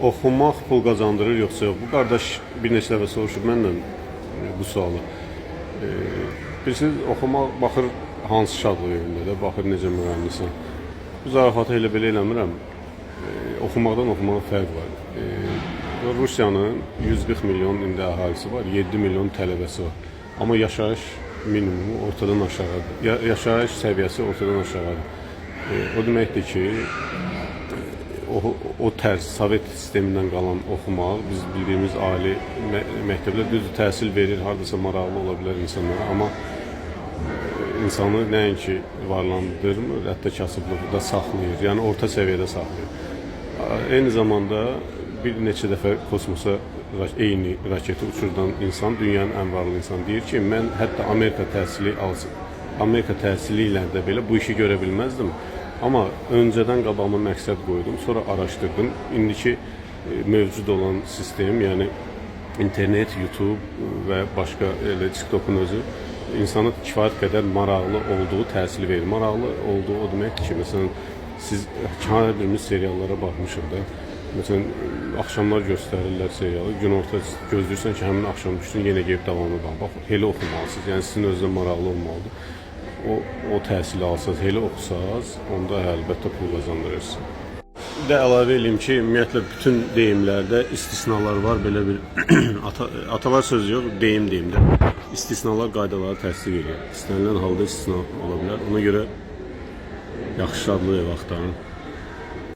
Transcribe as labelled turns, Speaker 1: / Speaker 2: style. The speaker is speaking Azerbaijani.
Speaker 1: Oxumaq pul qazandırır yoxsa yox? Bu qardaş bir neçə dəfə soruşub məndən bu sualı. Bilirsiniz, oxumaq baxır hansı şadlıq evində də, baxır necə müğənnisən. Bu zarafatı elə belə eləmirəm. Oxumaqdan oxumağa fərq var. Rusiyanın 140 milyon indi əhalisi var, 7 milyon tələbəsi var. Amma yaşayış minimumu ortadan aşağıdır. Yaşayış səviyyəsi ortadan aşağıdır. O deməkdir ki, o tərz Sovet sistemindən qalan oxumaq, biz bildiyimiz ali məktəblər düzdür təhsil verir, hardasa maraqlı ola bilər insanlara, amma insanı nəinki varlandırmır, hətta kasıblıqda saxlayır, yəni orta səviyyədə saxlayır. Eyni zamanda bir neçə dəfə kosmosa eyni raketi uçurdan insan, dünyanın ən varlı insanı deyir ki, mən hətta Amerika təhsili alsın, Amerika təhsili ilə də belə bu işi görə bilməzdim. Amma öncədən qabağıma məqsəd qoydum, sonra araşdırdım. İndiki mövcud olan sistem, yəni internet, YouTube və başqa elə TikTokun özü insana kifayət qədər maraqlı olduğu təsir verir. Maraqlı olduğu o deməkdir ki, məsələn, siz hər birimiz seriallara baxmışıq da. Məsələn, axşamlar göstərirlər serialı, günorta gözləyirsən ki, həmin axşam düşsün, yenə gedib davamına bax. Bax, elə oxumalısınız. Yəni sizin özünüzə maraqlı olmalıdır. O təhsili alsaz, elə oxusaz, onda əlbəttə pul qazandırırsınız. Bir də əlavə eləyim ki, ümumiyyətlə bütün deyimlərdə istisnalar var. Belə bir atalar sözü yox, deyim deyim də. İstisnalar qaydaları təsdiq edir. İstənilən halda istisna ola bilər. Ona görə yaxşı şadlıq ev axtarın.